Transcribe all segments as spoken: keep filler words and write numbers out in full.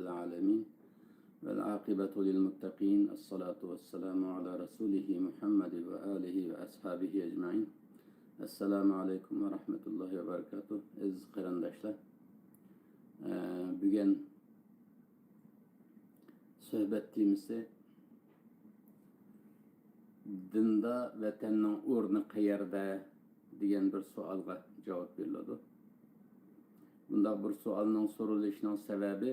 العالمين، والعاقبة للمتقين، الصلاة والسلام على رسوله محمد وآله وأصحابه أجمعين. السلام عليكم ورحمة الله وبركاته. ئەزىز قېرىنداشلار، ئە، بۈگۈن سۆھبەت تېمىسى «دىندا ۋەتەننىڭ ئورنى قەيەردە؟» دېگەن بىر سوئالغا جاۋاب بېرىلىدۇ. بۇنداق بىر سوئالنىڭ سورىلىشىنىڭ سەۋەبى،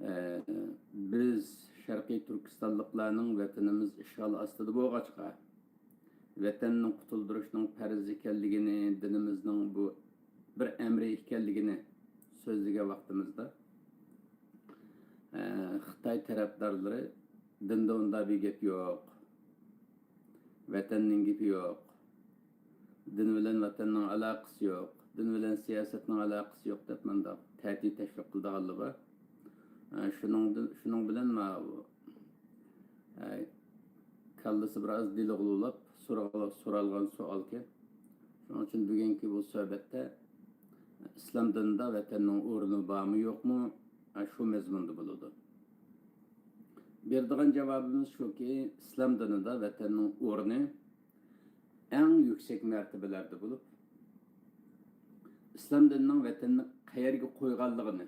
ئە، بىز شەرقىي تۈركىستانلىقلارنىڭ ۋەتىنىمىز ئىشغال ئاستىدا بولغاچقا، ۋەتەننى قۇتۇلدۇرۇشنىڭ پەرز ئىكەنلىكىنى، دىنىمىزنىڭ بۇ بىر ئەمرى ئىكەنلىكىنى سۆزلىگەن ۋاقتىمىزدا، ئە، خىتاي تەرەپدارلىرى «دىندا ئۇنداق بىر گەپ يوق، ۋەتەننىڭ گېپى يوق، دىن بىلەن ۋەتەننىڭ ئالاقىسى يوق، دىن بىلەن سىياسەتنىڭ ئالاقىسى يوق» دەپ مۇنداق تەتۈر تەشۋىق قىلىدىغانلار بار. ئە، شۇنىڭدىن، شۇنىڭ بىلەن ماۋۇ، ئە، كاللىسى بىر ئاز دېلوغلۇلاپ سورىغا-، سورالغان سوئالكەن. شۇنىڭ ئۈچۈن بۈگۈنكى بۇ سۆھبەتتە ئىسلام دىنىدا ۋەتەننىڭ ئورنى بارمۇ يوقمۇ، ئە، شۇ مەزمۇندا بولىدۇ. بېرىدىغان جاۋابىمىز شۇكى، ئىسلام دىنىدا ۋەتەننىڭ ئورنى ئەڭ يۈكسەك مەرتىۋىلەردە بولۇپ، ئىسلام دىنىنىڭ ۋەتەننى قەيەرگە قويغانلىقىنى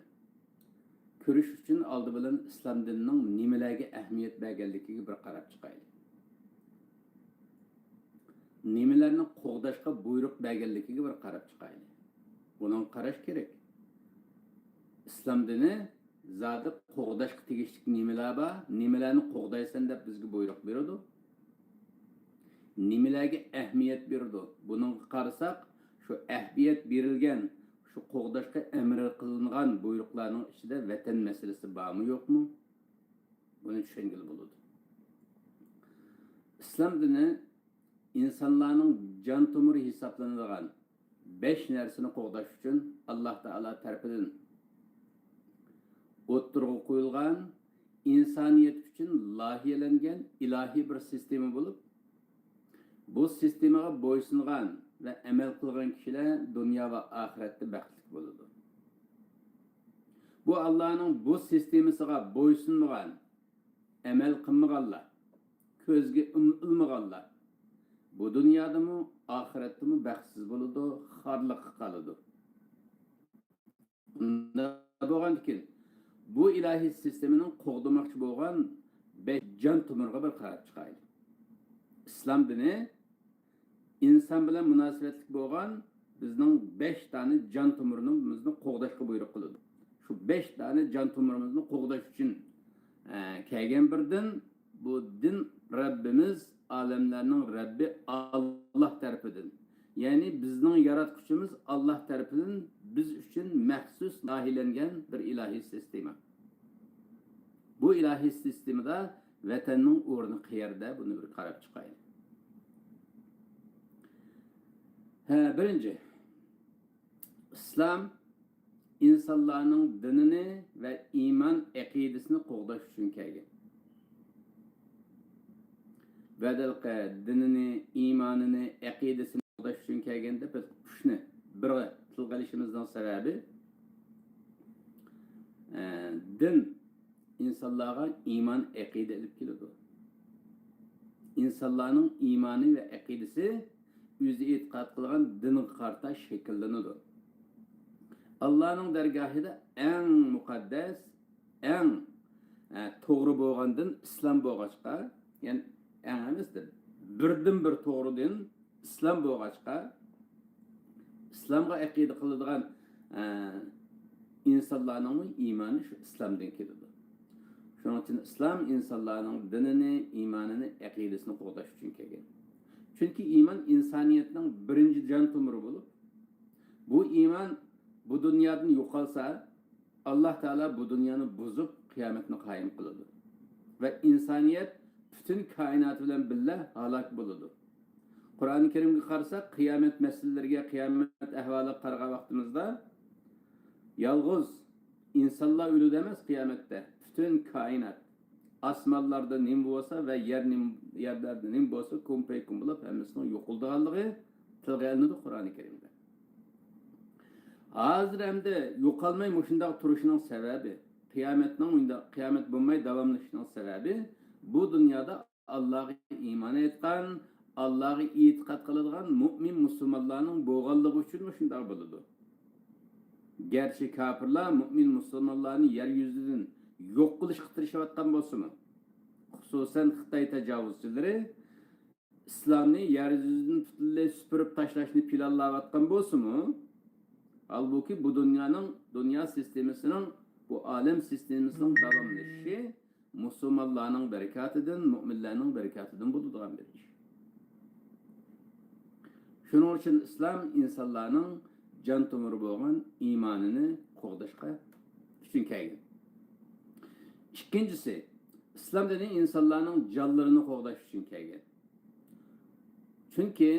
كۆرۈش ئۈچۈن ئالدى بىلەن ئىسلام دىنىنىڭ نېمىلەرگە ئەھمىيەت بەرگەنلىكىگە بىر قاراپ چىقايلى. نېمىلەرنى قوغداشقا بۇيرۇق بەرگەنلىكىگە بىر قاراپ چىقايلى. بۇنىڭغا قاراش كېرەك. ئىسلام دىنى زادى قوغداشقا تېگىشلىك نېمىلەر بار؟ نېمىلەرنى قوغدايسەن دەپ بىزگە بۇيرۇق بېرىدۇ؟ نېمىلەرگە ئەھمىيەت بېرىدۇ؟ بۇنىڭغا قارىساق، شۇ ئەھمىيەت بېرىلگەن، شۇ قوغداشقا ئەمر قىلىنغان بۇيرۇقلارنىڭ ئىچىدە ۋەتەن مەسىلىسى بارمۇ يوقمۇ؟ بۇنى چۈشەنگىلى بولىدۇ. ئىسلام دىنى ئىنسانلارنىڭ جان تومۇرى ھېسابلىنىدىغان بەش نەرسىنى قوغداش ئۈچۈن ئاللاھ تائالا تەرىپىدىن ئوتتۇرىغا قويۇلغان، ئىنسانىيەت ئۈچۈن لايىھەلەنگەن ئىلاھىي بىر سىستېما بولۇپ، بۇ سىستېمىغا بويسۇنغان ۋە ئەمەل قىلغان كىشىلەر دۇنيا ۋە ئاخىرەتتە بەختلىك بولىدۇ. بۇ ئاللاھنىڭ بۇ سىستېمىسىغا بويسۇنمىغان، ئەمەل قىلمىغانلار، كۆزگە ئىلمىغانلار بۇ دۇنيادىمۇ، ئاخىرەتتىمۇ بەختسىز بولىدۇ، خارلىققا قالىدۇ. ئۇنداق بولغاندىكىن، بۇ ئىلاھىي سىستېمىنىڭ قوغدىماقچى بولغان بەش جان تومۇرىغا بىر قاراپ چىقايلى. ئىسلام دىنى ئىنسان بىلەن مۇناسىۋەتلىك بولغان بىزنىڭ بەش دانە جان تومۇرىمىزنى قوغداشقا بۇيرۇق قىلىدۇ. شۇ بەش دانە جان تومۇرىمىزنى قوغداش ئۈچۈن، ئە، كەلگەن بىر دىن. بۇ دىن رەببىمىز، ئالەملەرنىڭ رەببى ئاللاھ تەرىپىدىن، يەنى بىزنىڭ ياراتقۇچىمىز ئاللاھ تەرىپىدىن بىز ئۈچۈن مەخسۇس لايىھەلەنگەن بىر ئىلاھىي سىستېما. بۇ ئىلاھىي سىستېمىدا ۋەتەننىڭ ئورنى قەيەردە؟ بۇنى بىر قاراپ چىقايلى. ھە، بىرىنچى، ئىسلام ئىنسانلارنىڭ دىنىنى ۋە ئىمان ئەقىدىسىنى قوغداش ئۈچۈن كەلگەن. بەدەلقە دىنىنى، ئىمانىنى، ئەقىدىسىنى قوغداش ئۈچۈن كەلگەن دەپ بىز ئۈچنى بىرگە تىلغا ئېلىشىمىزنىڭ سەۋەبى، ئە، دىن ئىنسانلارغا ئىمان، ئەقىدە ئېلىپ كېلىدۇ. ئىنسانلارنىڭ ئىمانى ۋە ئەقىدىسى ئۆزى ئېتىقاد قىلغان دىنغا قارىتا شەكىللىنىدۇ. ئاللانىڭ دەرگاھىدا ئەڭ مۇقەددەس، ئەڭ، ئە، توغرا بولغان دىن ئىسلام بولغاچقا، يەنى ئەڭ ئەمەس، بىردىنبىر توغرا دىن ئىسلام بولغاچقا، ئىسلامغا ئەقىدە قىلىدىغان، ئە، ئىنسانلارنىڭمۇ ئىمانى شۇ ئىسلامدىن كېلىدۇ. شۇنىڭ ئۈچۈن ئىسلام ئىنسانلارنىڭ دىنىنى، ئىمانىنى، ئەقىدىسىنى قوغداش ئۈچۈن كەلگەن. چۈنكى ئىمان ئىنسانىيەتنىڭ بىرىنچى جان تومۇرى بولۇپ، بۇ ئىمان بۇ دۇنيادىن يوقالسا، ئاللاھ تائالا بۇ دۇنيانى بۇزۇپ، قىيامەتنى قايىم قىلىدۇ ۋە ئىنسانىيەت پۈتۈن كائىنات بىلەن بىللە ھالاك بولىدۇ. قۇرئانى كەرىمگە قارىساق، قىيامەت مەسىلىلىرىگە، قىيامەت ئەھۋالىغا قارىغان ۋاقتىمىزدا، يالغۇز ئىنسانلار ئۆلىدۇ ئەمەس، قىيامەتتە پۈتۈن كائىنات، ئاسمانلاردا نېمە بولسا ۋە يەر نېمە، يەرلەردە نېمە بولسا، كۇن پەيكۇن بولۇپ، ھەممىسىنىڭ يوقىلىدىغانلىقى تىلغا ئېلىنىدۇ قۇرئانى كەرىمدە. ھازىر ئەمدى يوقالماي مۇشۇنداق تۇرۇشنىڭ سەۋەبى، قىيامەتنىڭ مۇنداق، قىيامەت بولماي داۋاملىشىشنىڭ سەۋەبى، بۇ دۇنيادا ئاللاغا ئىمان ئېيتقان، ئاللاغا ئېتىقاد قىلىدىغان مۇئمىن مۇسۇلمانلارنىڭ بولغانلىقى ئۈچۈن مۇشۇنداق بولىدۇ. گەرچە كاپىرلار مۇئمىن مۇسۇلمانلارنى يەر يۈزىدىن يوق قىلىشقا تىرىشىۋاتقان بولسىمۇ، خۇسۇسەن خىتاي تاجاۋۇزچىلىرى ئىسلامنى يەر يۈزىدىن پۈتۈنلەي سۈپۈرۈپ تاشلاشنى پىلانلاۋاتقان بولسىمۇ، ھالبۇكى بۇ دۇنيانىڭ، دۇنيا سىستېمىسىنىڭ، بۇ ئالەم سىستېمىسىنىڭ داۋاملىشىشى مۇسۇلمانلارنىڭ بەرىكاتىدىن، مۇئمىنلارنىڭ بەرىكاتىدىن بولىدىغان بىر ئىش. شۇنىڭ ئۈچۈن ئىسلام ئىنسانلارنىڭ جان تومۇرى بولغان ئىمانىنى قوغداشقا ئۈچۈن كەلگەن. ئىككىنچىسى، ئىسلام دىنى ئىنسانلارنىڭ جانلىرىنى قوغداش ئۈچۈن كەلگەن. چۈنكى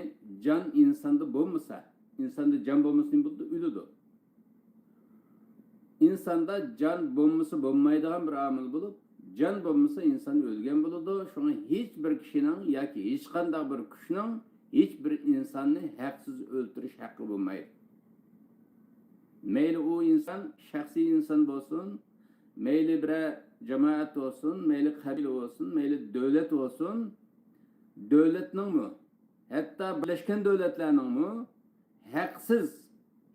جان ئىنساندا بولمىسا، ئىنساندا جان بولمىسا نېمە بولىدۇ؟ ئۆلىدۇ. ئىنساندا جان بولمىسا بولمايدىغان بىر ئامىل بولۇپ، جان بولمىسا ئىنسان ئۆلگەن بولىدۇ. شۇڭا ھېچ بىر كىشىنىڭ ياكى ھېچقانداق بىر كۈچنىڭ ھېچ بىر ئىنساننى ھەقسىز ئۆلتۈرۈش ھەققى بولمايدۇ. مەيلى ئۇ ئىنسان شەخسىي ئىنسان بولسۇن، مەيلى بىرەر جامائەت بولسۇن، مەيلى قەبىلە بولسۇن، مەيلى دۆلەت بولسۇن، دۆلەتنىڭمۇ، ھەتتا بىرلەشكەن دۆلەتلەرنىڭمۇ ھەقسىز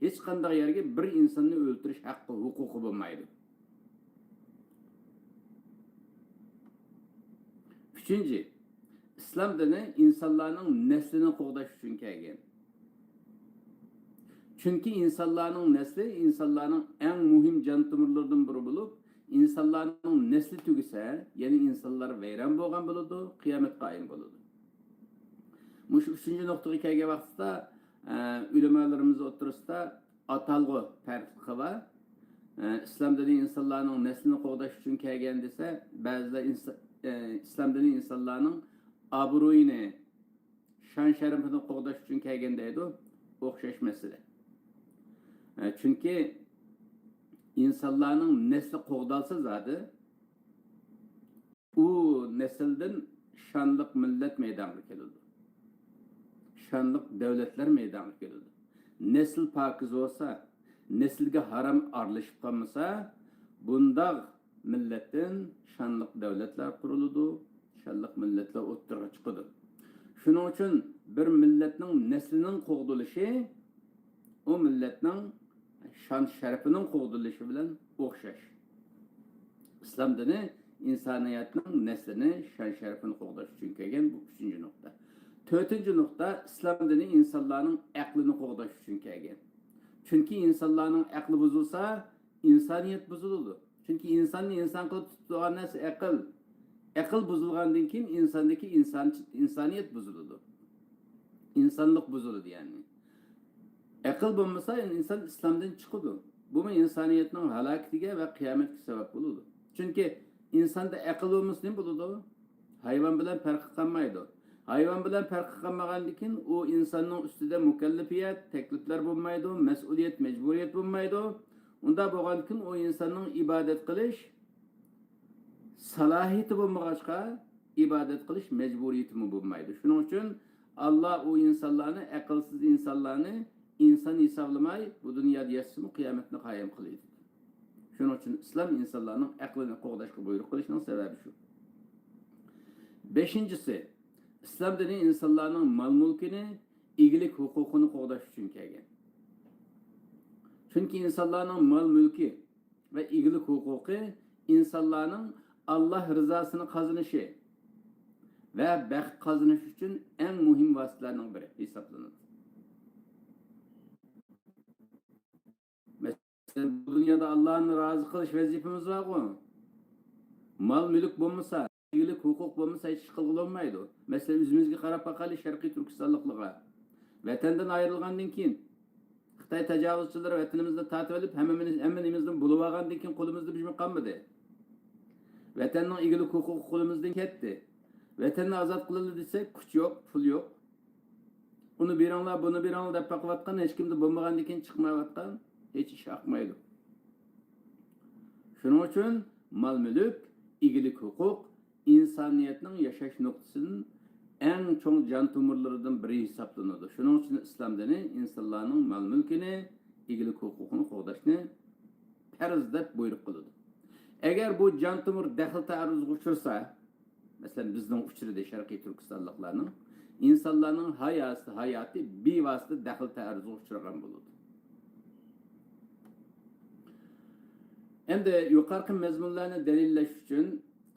ھېچقانداق يەرگە بىر ئىنساننى ئۆلتۈرۈش ھەققى، ھوقۇقى بولمايدۇ. ئۈچىنچى، ئىسلام دىنى ئىنسانلارنىڭ نەسلىنى قوغداش ئۈچۈن كەلگەن. چۈنكى ئىنسانلارنىڭ نەسلى ئىنسانلارنىڭ ئەڭ مۇھىم جان تومۇرلىرىدىن بىرى بولۇپ، ئىنسانلارنىڭ نەسلى تۈگىسە، يەنى ئىنسانلار ۋەيران بولغان بولىدۇ، قىيامەت قائىم بولىدۇ. مۇشۇ ئۈچىنچى نۇقتىغا كەلگەن ۋاقىتتا، ئە، ئۆلىمالىرىمىز ئوتتۇرىسىدا ئاتالغۇ پەرقلىقى بار. ئە، ئىسلام دىنى ئىنسانلارنىڭ نەسلىنى قوغداش ئۈچۈن كەلگەن دېسە، بەزىلەر ئىنس-، ئە، ئىسلام دىنى ئىنسانلارنىڭ ئابرۇيىنى، شان-شەرىپىنى قوغداش ئۈچۈن كەلگەن دەيدۇ. ئوخشاش مەسىلە. ئە، چۈنكى ئىنسانلارنىڭ نەسلى قوغدالسا زادى، ئۇ نەسىلدىن شانلىق مىللەت مەيدانغا كېلىدۇ. شانلىق دۆلەتلەر مەيدانغا كېلىدۇ. نەسىل پاكىز بولسا، نەسىلگە ھارام ئارىلىشىپ قالمىسا، بۇنداق مىللەتتىن شانلىق دۆلەتلەر قۇرۇلىدۇ، شانلىق مىللەتلەر ئوتتۇرىغا چىقىدۇ. شۇنىڭ ئۈچۈن بىر مىللەتنىڭ نەسلىنىڭ قوغدىلىشى ئۇ مىللەتنىڭ شان-شەرىپىنىڭ قوغدىلىشى بىلەن ئوخشاش. ئىسلام دىنى ئىنسانىيەتنىڭ نەسلىنى، شان-شەرىپىنى قوغداش ئۈچۈن كەلگەن، بۇ ئۈچىنچى نۇقتا. تۆتىنچى نۇقتا، ئىسلام دىنى ئىنسانلارنىڭ ئەقلىنى قوغداش ئۈچۈن كەلگەن. چۈنكى ئىنسانلارنىڭ ئەقلى بۇزۇلسا، ئىنسانىيەت بۇزۇلىدۇ. چۈنكى ئىنساننى ئىنسان قىلىپ تۇتىدىغان نەرسە ئەقىل. ئەقىل بۇزۇلغاندىن كېيىن ئىنساندىكى ئىنسان، ئىنسانىيەت بۇزۇلىدۇ. ئىنسانلىق بۇزۇلىدۇ يەنى. ئەقىل بولمىسا، ئىنسان ئىسلامدىن چىقىدۇ. بۇمۇ ئىنسانىيەتنىڭ ھالاكىتىگە ۋە قىيامەتكە سەۋەب بولىدۇ. چۈنكى ئىنساندا ئەقىل بولمىسا نېمە بولىدۇ؟ ھايۋان بىلەن پەرقى قالمايدۇ. ھايۋان بىلەن پەرقى قالمىغاندىن كېيىن ئۇ ئىنساننىڭ ئۈستىدە مۇكەللىپىيەت، تەكلىپلەر بولمايدۇ، مەسئۇلىيەت، مەجبۇرىيەت بولمايدۇ. ئۇنداق بولغاندىن كېيىن ئۇ ئىنساننىڭ ئىبادەت قىلىش سالاھىيىتى بولمىغاچقا، ئىبادەت قىلىش مەجبۇرىيىتىمۇ بولمايدۇ. شۇنىڭ ئۈچۈن ئاللا ئۇ ئىنسانلارنى، ئەقىلسىز ئىنسانلارنى ئىنسان ھېسابلىماي، بۇ دۇنيادا ياشىسىمۇ قىيامەتنى قايىم قىلىدۇ. شۇنىڭ ئۈچۈن ئىسلام ئىنسانلارنىڭ ئەقلىنى قوغداشقا بۇيرۇق قىلىشنىڭ سەۋەبى شۇ. بەشىنچىسى، ئىسلام دىنى ئىنسانلارنىڭ مال-مۈلكىنى، ئىگىلىك ھوقۇقىنى قوغداش ئۈچۈن كەلگەن. چۈنكى ئىنسانلارنىڭ مال-مۈلكى ۋە ئىگىلىك ھوقۇقى ئىنسانلارنىڭ ئاللا رىزاسىنى قازىنىشى ۋە بەخت قازىنىش ئۈچۈن ئەڭ مۇھىم ۋاسىتىلەرنىڭ بىرى ھېسابلىنىدۇ. مەسىلەن، بۇ دۇنيادا ئاللانى رازى قىلىش ۋەزىپىمىز بارغۇ. مال-مۈلۈك بولمىسا، ئىگىلىك ھوقۇق بولمىسا، ھېچ ئىش قىلغىلى بولمايدۇ. مەسىلەن، ئۆزىمىزگە قاراپ باقايلى، شەرقىي تۈركىستانلىقلارغا. ۋەتەندىن ئايرىلغاندىن كېيىن، خىتاي تاجاۋۇزچىلىرى ۋەتىنىمىزنى تارتىۋېلىپ، ھەممىمىز، ھەممە نېمىمىزنى بولۇۋالغاندىن كېيىن، قولىمىزدا بىرمۇ قالمىدى. ۋەتەننىڭ ئىگىلىك ھوقۇقى قولىمىزدىن كەتتى. ۋەتەننى ئازاد قىلىلى دېسەك، كۈچ يوق، پۇل يوق. ئۇنى بېرىڭلار، بۇنى بېرىڭلار دەپ باقىۋاتقان، ھېچكىمدە بولمىغاندىن كېيىن چىقمايۋاتقان، ھېچ ئىش ئاقمايدۇ. شۇنىڭ ئۈچۈن مال-مۈلۈك، ئىگىلىك ھوقۇق ئىنسانىيەتنىڭ ياشاش نۇقتىسىدىن ئەڭ چوڭ جان تومۇرلىرىدىن بىرى ھېسابلىنىدۇ. شۇنىڭ ئۈچۈن ئىسلام دىنى ئىنسانلارنىڭ مال-مۈلكىنى، ئىگىلىك ھوقۇقىنى قوغداشنى پەرز دەپ بۇيرۇق قىلىدۇ. ئەگەر بۇ جان تومۇر دەخلى تەئەررۇزغا ئۇچرىسا، مەسىلەن، بىزنىڭ ئۇچرىدى شەرقىي تۈركىستانلىقلارنىڭ، ئىنسانلارنىڭ ھاياسى، ھاياتى بىۋاسىتە دەخلى تەئەررۇزغا ئۇچرىغان بولىدۇ. ئەمدى يۇقىرىقى مەزمۇنلارنى دەلىللەش ئۈچۈن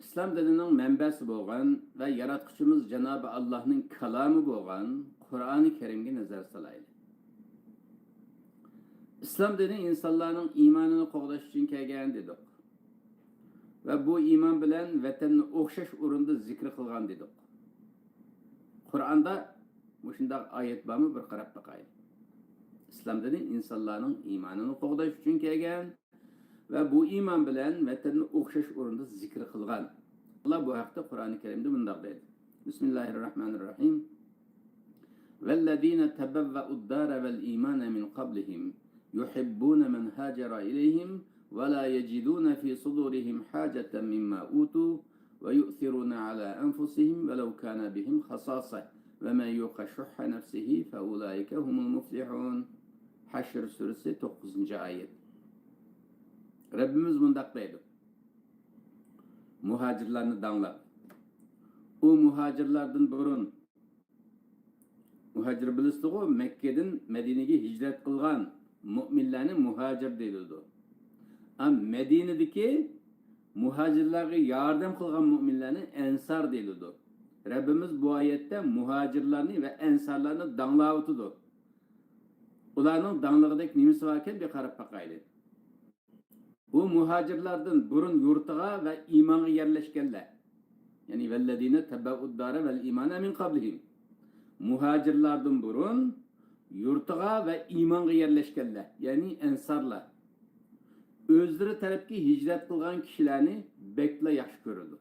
ئىسلام دىنىنىڭ مەنبەسى بولغان ۋە ياراتقۇچىمىز جانابى ئاللاھنىڭ كالامى بولغان قۇرئانى كەرىمگە نەزەر سالايلى. ئىسلام دىنى ئىنسانلارنىڭ ئىمانىنى قوغداش ئۈچۈن كەلگەن دېدۇق. ۋە بۇ ئىمان بىلەن ۋەتەننى ئوخشاش ئورۇندا زىكىر قىلغان دېدۇق. قۇرئاندا مۇشۇنداق ئايەت بارمۇ؟ بىر قاراپ باقايلى. ئىسلام دىنى ئىنسانلارنىڭ ئىمانىنى قوغداش ئۈچۈن كەلگەن ۋە بۇ ئىمان بىلەن ۋەتەننى ئوخشاش ئورۇندا زىكىر قىلغان. ئاللا بۇ ھەقتە قۇرئانى كەرىمدە مۇنداق دەيدۇ. بىسمىللاھىررەھمانىررەھىم. والذين تبوأوا الدار والإيمان من قبلهم يحبون من هاجر إليهم ولا يجدون في صدورهم حاجة مما أوتوا ويؤثرون على أنفسهم ولو كان بهم خصاصة ومن يوق شح نفسه فأولئك هم المفلحون. ھەشر سۈرىسى، توققۇزىنچى ئايەت. رەببىمىز مۇنداق دەيدۇ. مۇھاجىرلارنى داڭلاپ، ئۇ مۇھاجىرلاردىن بۇرۇن، مۇھاجىر بىلىسىزغۇ، مەككىدىن مەدىنىگە ھىجرەت قىلغان مۇئمىنلارنى مۇھاجىر دېيىلىدۇ. ئەم مەدىنىدىكى مۇھاجىرلارغا ياردەم قىلغان مۇئمىنلارنى ئەنسار دېيىلىدۇ. رەببىمىز بۇ ئايەتتە مۇھاجىرلارنى ۋە ئەنسارلارنى داڭلاۋاتىدۇ. ئۇلارنىڭ داڭلىقىدەك نېمىسى باركەن، بىر قاراپ باقايلى. ئۇ مۇھاجىرلاردىن بۇرۇن يۇرتىغا ۋە ئىمانغا يەرلەشكەنلەر. يەنى، والذين تبوأوا الدار والإيمان من قبلهم. مۇھاجىرلاردىن بۇرۇن يۇرتىغا ۋە ئىمانغا يەرلەشكەنلەر، يەنى ئەنسارلار، ئۆزلىرى تەرەپكە ھىجرەت قىلغان كىشىلەرنى بەكلا ياخشى كۆرىدۇ.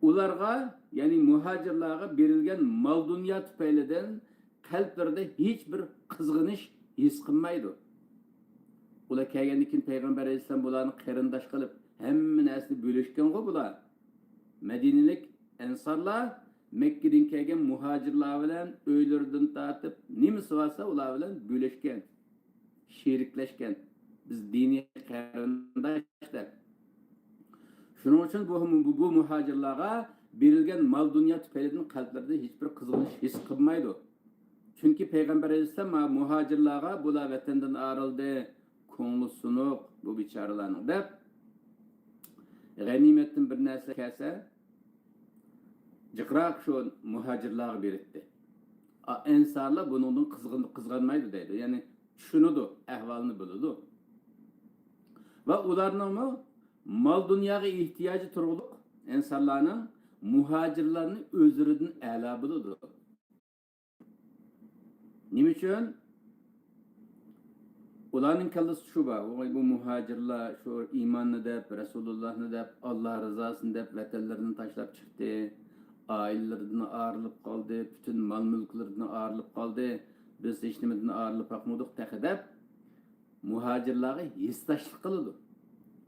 ئۇلارغا، يەنى مۇھاجىرلارغا بېرىلگەن مال-دۇنيا تۈپەيلىدىن قەلبلىرىدە ھېچبىر قىزغىنىش ھېس قىلمايدۇ. ئۇلار كەلگەندىن كېيىن پەيغەمبەر ئەلەيھىسسالام بۇلارنى قېرىنداش قىلىپ، ھەممە نەرسىنى بۆلۈشكەنغۇ بۇلار. مەدىنىلىك ئەنسارلار مەككىدىن كەلگەن مۇھاجىرلار بىلەن ئۆيلىرىدىن تارتىپ، نېمىسى بارسا ئۇلار بىلەن بۆلۈشكەن، شېرىكلەشكەن. بىز دىنىي قېرىنداش دەپ. شۇنىڭ ئۈچۈن بۇ، بۇ، بۇ مۇھاجىرلارغا بېرىلگەن مال-دۇنيا تۈپەيلىدىن قەلبلىرىدە ھېچبىر قىزغىنىش ھېس قىلمايدۇ. چۈنكى پەيغەمبەر ئەلەيھىسسالام مۇھاجىرلارغا، بۇلار ۋەتەندىن ئايرىلدى، كۆڭلى سۇنۇق بۇ بىچارىلارنىڭ دەپ، غەنىيمەتتىن بىر نەرسە كەلسە، جىقراق شۇ مۇھاجىرلارغا بېرىتتى. ئا، ئەنسارلار بۇنىڭدىن قىزغىن-، قىزغانمايدۇ دەيدۇ. يەنى چۈشىنىدۇ، ئەھۋالنى بىلىدۇ. ۋە ئۇلارنىڭمۇ مال-دۇنياغا ئېھتىياجى تۇرغۇلۇق ئەنسارلارنىڭ مۇھاجىرلارنى ئۆزلىرىدىن ئەلا بىلىدۇ. نېمە ئۈچۈن؟ ئۇلارنىڭ كاللىسىدا شۇ بار، ۋاي، بۇ مۇھاجىرلار شۇ ئىماننى دەپ، رەسۇلۇللاھنى دەپ، ئاللا رىزاسىنى دەپ ۋەتەنلىرىنى تاشلاپ چىقتى، ئائىلىلىرىدىن ئايرىلىپ قالدى، پۈتۈن مال-مۈلكلىرىدىن ئايرىلىپ قالدى، بىز ھېچنېمىدىن ئايرىلىپ باقمىدۇق تېخى دەپ، مۇھاجىرلارغا ھېسداشلىق قىلىدۇ،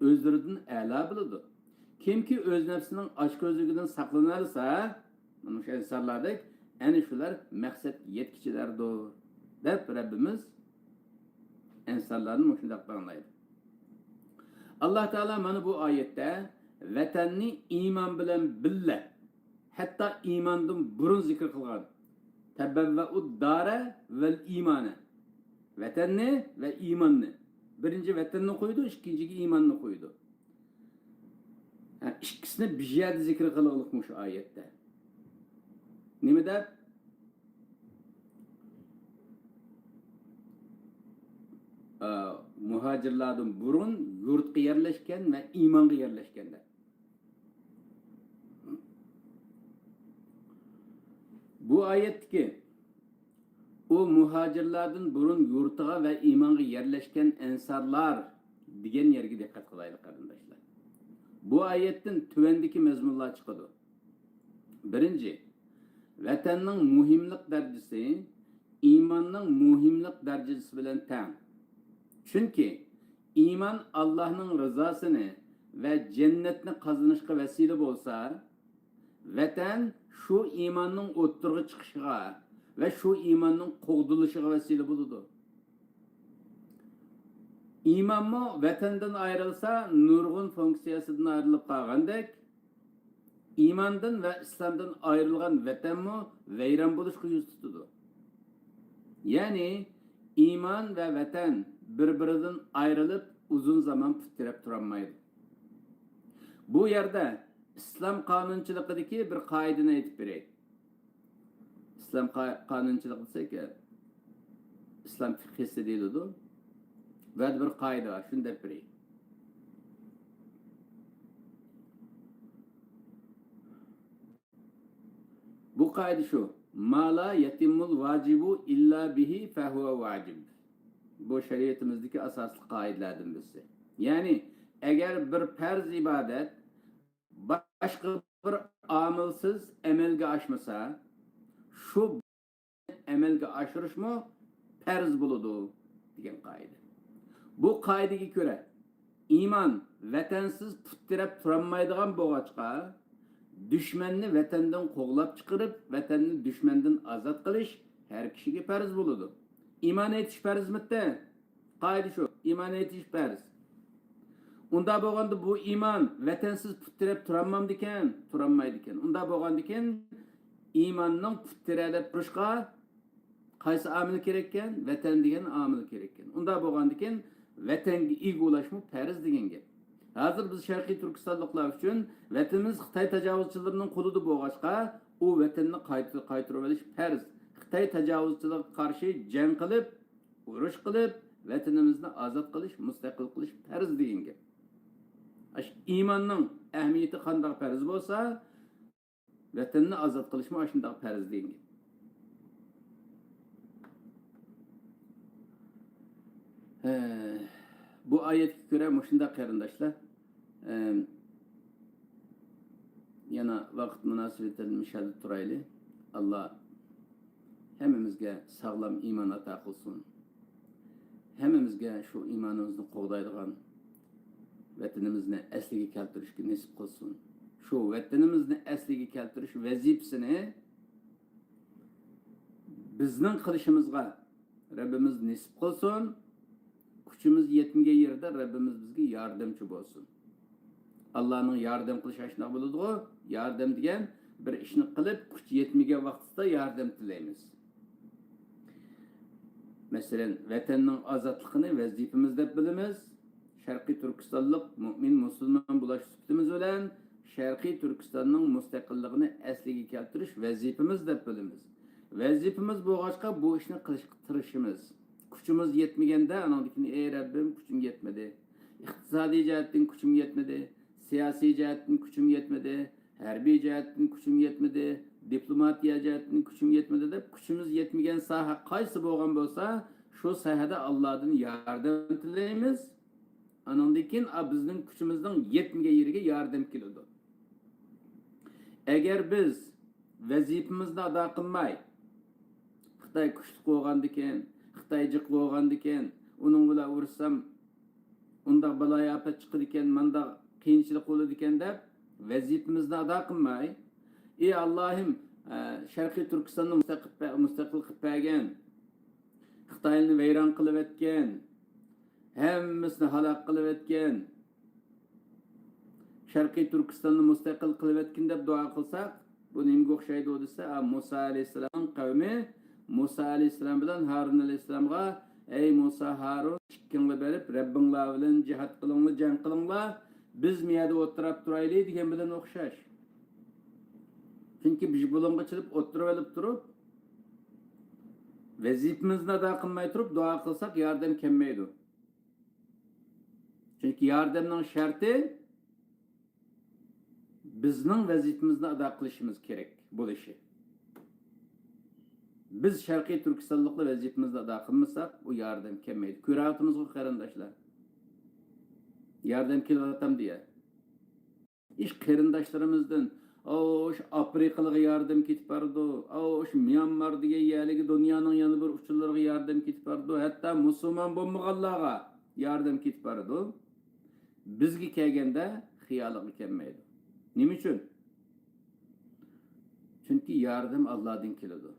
ئۆزلىرىدىن ئەلا بىلىدۇ. كىمكى ئۆز نەپسىنىڭ ئاچكۆزلۈكىدىن ساقلىنالىسا، مانا مۇشۇ ئەنسارلاردەك، ئەنە شۇلار مەقسەتكە يەتكۈچىلەردۇر، دەپ رەببىمىز ئەنسارلارنى مۇشۇنداق باغلايدۇ. ئاللا تائالا مانا بۇ ئايەتتە ۋەتەننى ئىمان بىلەن بىللە، ھەتتا ئىماندىن بۇرۇن زىكىر قىلغان. تەبەۋۋەئۇد دارە ۋەل ئىمانە. ۋەتەننى ۋە ئىماننى. بىرىنچى ۋەتەننى قويىدۇ، ئىككىنچىگە ئىماننى قويىدۇ. ھە، ئىككىسىنى بىر يەردە زىكىر قىلغىلىق مۇشۇ ئايەتتە. نېمە دەپ؟ ئا، مۇھاجىرلاردىن بۇرۇن يۇرتقا يەرلەشكەن ۋە ئىمانغا يەرلەشكەن دەپ. بۇ ئايەتتىكى ئۇ مۇھاجىرلاردىن بۇرۇن يۇرتىغا ۋە ئىمانغا يەرلەشكەن ئەنسارلار دېگەن يەرگە دىققەت قىلايلى، قېرىنداشلار. بۇ ئايەتتىن تۆۋەندىكى مەزمۇنلار چىقىدۇ. بىرىنچى، ۋەتەننىڭ مۇھىملىق دەرىجىسى ئىماننىڭ مۇھىملىق دەرىجىسى بىلەن تەڭ. چۈنكى ئىمان ئاللاھنىڭ رىزاسىنى ۋە جەننەتنى قازىنىشقا ۋەسىلە بولسا، ۋەتەن شۇ ئىماننىڭ ئوتتۇرىغا چىقىشىغا ۋە شۇ ئىماننىڭ قوغدىلىشىغا ۋەسىلە بولىدۇ. ئىمانمۇ ۋەتەندىن ئايرىلسا، نۇرغۇن فۇنكسىيەسىدىن ئايرىلىپ قالغاندەك، ئىماندىن ۋە ئىسلامدىن ئايرىلغان ۋەتەنمۇ ۋەيران بولۇشقا يۈز تۇتىدۇ. يەنى ئىمان ۋە ۋەتەن بىر-بىرىدىن ئايرىلىپ، ئۇزۇن زامان پۇت تىرەپ تۇرالمايدۇ. بۇ يەردە ئىسلام قانۇنچىلىقىدىكى بىر قائىدىنى ئېيتىپ بېرەي. ئىسلام قا-، قانۇنچىلىقى دېسەك، ئىسلام فىقھىسى دېيىلىدۇ. ۋە بىر قائىدە بار، شۇنى دەپ بېرەي. بۇ قائىدە شۇ: ما لا يتمّ الواجب إلا به فهو واجب. بۇ شەرىئىتىمىزدىكى ئاساسلىق قائىدىلەردىن بىرسى. يەنى، ئەگەر بىر پەرز ئىبادەت باشقا بىر ئامىلسىز ئەمەلگە ئاشمىسا، شۇ ئەمەلگە ئاشۇرۇشمۇ پەرز بولىدۇ، دېگەن قائىدە. بۇ قائىدىگە كۆرە، ئىمان ۋەتەنسىز پۇت تىرەپ تۇرالمايدىغان بولغاچقا، دۈشمەننى ۋەتەندىن قوغلاپ چىقىرىپ، ۋەتەننى دۈشمەندىن ئازاد قىلىش ھەر كىشىگە پەرز بولىدۇ. ئىمان ئېيتىش پەرزمىتتە؟ قائىدە شۇ، ئىمان ئېيتىش پەرز. ئۇنداق بولغاندا بۇ ئىمان ۋەتەنسىز پۇت تىرەپ تۇرالمامدىكەن؟ تۇرالمايدىكەن. ئۇنداق بولغاندىكىن ئىماننىڭ پۇت تىرەلەپ تۇرۇشقا قايسى ئامىل كېرەككەن؟ ۋەتەن دېگەن ئامىل كېرەككەن. ئۇنداق بولغاندىكىن ۋەتەنگە ئىگە بولۇشمۇ پەرز دېگەن گەپ. ھازىر بىز شەرقىي تۈركىستانلىقلار ئۈچۈن ۋەتىنىمىز خىتاي تاجاۋۇزچىلىرىنىڭ قولىدا بولغاچقا، ئۇ ۋەتەننى قايتا-، قايتۇرۇۋېلىش پەرز. خىتاي تاجاۋۇزچىلىقىغا قارشى جەڭ قىلىپ، ئۇرۇش قىلىپ، ۋەتىنىمىزنى ئازاد قىلىش، مۇستەقىل قىلىش پەرز دېگەن گەپ. ئاشۇ ئىماننىڭ ئەھمىيىتى قانداق پەرز بولسا، ۋەتەننى ئازاد قىلىشمۇ ئاشۇنداق پەرز دېگەن گەپ. ھە، بۇ ئايەتكە كۆرە مۇشۇنداق قېرىنداشلار، ئەم، يەنە ۋاقىت مۇناسىۋىتىدىن مۇشۇ يەردە تۇرايلى. ئاللا ھەممىمىزگە ساغلام ئىمان ئاتا قىلسۇن. ھەممىمىزگە شۇ ئىمانىمىزنى قوغدايدىغان ۋەتىنىمىزنى ئەسلىگە كەلتۈرۈشكە نېسىپ قىلسۇن. شۇ ۋەتىنىمىزنى ئەسلىگە كەلتۈرۈش ۋەزىپىسىنى بىزنىڭ قىلىشىمىزغا رەببىمىز نېسىپ قىلسۇن. كۈچىمىز يەتمىگەن يېرىدە رەببىمىز بىزگە ياردەمچى بولسۇن. ئاللانىڭ ياردەم قىلىشى ئاشۇنداق بولىدىغۇ. ياردەم دېگەن بىر ئىشنى قىلىپ، كۈچ يەتمىگەن ۋاقتىدا ياردەم تىلەيمىز. مەسىلەن، ۋەتەننىڭ ئازادلىقىنى ۋەزىپىمىز دەپ بىلىمىز. شەرقىي تۈركىستانلىق مۆمىن مۇسۇلمان بولۇش سۈپىتىمىز بىلەن شەرقىي تۈركىستاننىڭ مۇستەقىللىقىنى ئەسلىگە كەلتۈرۈش ۋەزىپىمىز دەپ بىلىمىز. ۋەزىپىمىز بولغاچقا بۇ ئىشنى قىلىشقا تىرىشىمىز. كۈچىمىز يەتمىگەندە ئانىڭدىن كېيىن، ئەي رەببىم، كۈچۈم يەتمىدى. ئىقتىسادىي جەھەتتىن كۈچۈم يەتمىدى. سىياسىي جەھەتتىن كۈچۈم يەتمىدى. ھەربىي جەھەتتىن كۈچۈم يەتمىدى، دىپلوماتىيە جەھەتتىن كۈچۈم يەتمىدى دەپ، كۈچىمىز يەتمىگەن ساھە قايسى بولغان بولسا، شۇ ساھەدە ئاللادىن ياردەم تىلەيمىز. ئانىڭدىن كېيىن، ئا، بىزنىڭ كۈچىمىزنىڭ يەتمىگەن يېرىگە ياردەم كېلىدۇ. ئەگەر بىز ۋەزىپىمىزنى ئادا قىلماي، خىتاي كۈچلۈك بولغاندىكىن، خىتاي جىق بولغاندىكىن، ئۇنىڭ بىلەن ئۇرۇشسام، ئۇنداق بالايىئاپەت چىقىدىكەن، مانداق قىيىنچىلىق بولىدىكەن دەپ، ۋەزىپىمىزنى ئادا قىلماي، ئى ئاللاھىم، ئە، شەرقىي تۈركىستاننى مۇستەقىل، مۇستەقىل قىلىپ بەرگەن، خىتاينى ۋەيران قىلىۋەتكەن، ھەممىسىنى ھالاك قىلىۋەتكەن، شەرقىي تۈركىستاننى مۇستەقىل قىلىۋەتكىن دەپ دۇئا قىلساق، بۇ نېمىگە ئوخشايدۇ دېسە، ئا، مۇسا ئەلەيھىسسالامنىڭ قەۋمى مۇسا ئەلەيھىسسالام بىلەن ھارۇن ئەلەيھىسسالامغا، ئەي مۇسا، ھارۇن، ئىككىڭلار بېرىپ رەببىڭلار بىلەن جىھاد قىلىڭلار، جەڭ قىلىڭلار، بىز مۇ يەردە ئولتۇراپ تۇرايلى دېگەن بىلەن ئوخشاش. چۈنكى بىز بۇلۇڭغا چىلىپ ئولتۇرۇۋېلىپ تۇرۇپ، ۋەزىپىمىزنى ئادا قىلماي تۇرۇپ دۇئا قىلساق ياردەم كەلمەيدۇ. چۈنكى ياردەمنىڭ شەرتى بىزنىڭ ۋەزىپىمىزنى ئادا قىلىشىمىز كېرەك بولۇشى. بىز شەرقىي تۈركىستانلىقلار ۋەزىپىمىزنى ئادا قىلمىساق، ئۇ ياردەم كەلمەيدۇ. كۆرۈۋاتىمىزغۇ، قېرىنداشلار؟ ياردەم كېلىۋاتامدۇ يا؟ ئىش قېرىنداشلىرىمىزدىن، ئاۋۇ شۇ ئافرىقىلىغا ياردەم كېتىپ بارىدۇ، ئاۋۇ شۇ ميانمار دېگەن يەرلىكى دۇنيانىڭ يەنە بىر ئۇچۇرلىرىغا ياردەم كېتىپ بارىدۇ، ھەتتا مۇسۇلمان بولمىغانلارغا ياردەم كېتىپ بارىدۇ. بىزگە كەلگەندە خىيالىغا كەلمەيدۇ. نېمە ئۈچۈن؟ چۈنكى ياردەم ئاللادىن كېلىدۇ.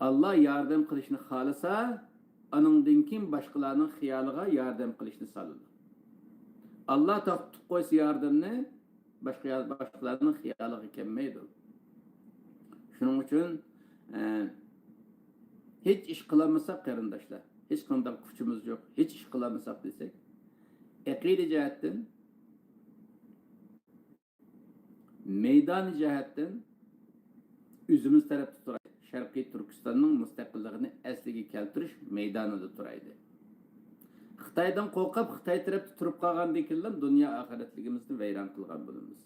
ئاللا ياردەم قىلىشنى خالىسا، ئانىڭدىن كېيىن باشقىلارنىڭ خىيالىغا ياردەم قىلىشنى سالىدۇ. ئاللا توختىتىپ قويسا ياردەمنى، باشقا، باشقىلارنىڭ خىيالىغا كەلمەيدۇ. شۇنىڭ ئۈچۈن، ئە، ھېچ ئىش قىلالمىساق، قېرىنداشلار، ھېچقانداق كۈچىمىز يوق، ھېچ ئىش قىلالمىساق دېسەك، ئەقىدە جەھەتتىن، مەيدانى جەھەتتىن ئۆزىمىز تەرەپتە تۇرايلى. شەرقىي تۈركىستاننىڭ مۇستەقىللىقىنى ئەسلىگە كەلتۈرۈش مەيدانىدا تۇرايلى. خىتايدىن قورقۇپ، خىتاي تەرەپتە تۇرۇپ قالغاندىن كېيىنلا دۇنيا ئاخىرەتلىكىمىزنى ۋەيران قىلغان بولىمىز.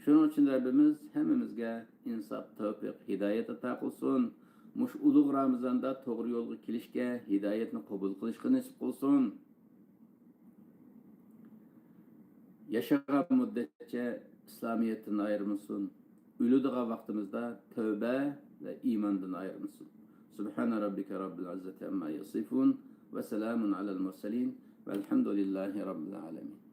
شۇنىڭ ئۈچۈن رەببىمىز ھەممىمىزگە ئىنساپ، تەۋپىق، ھىدايەت ئاتا قىلسۇن. مۇشۇ ئۇلۇغ رامىزاندا توغرا يولغا كېلىشكە، ھىدايەتنى قوبۇل قىلىشقا نېسىپ قىلسۇن. ياشىغان مۇددەتچە ئىسلامىيەتتىن ئايرىمىسۇن. ئۆلىدىغان ۋاقتىمىزدا تەۋبە ۋە ئىماندىن ئايرىمىسۇن. سبحان ربك رب العزة عما يصفون وسلام على المرسلين والحمد لله رب العالمين.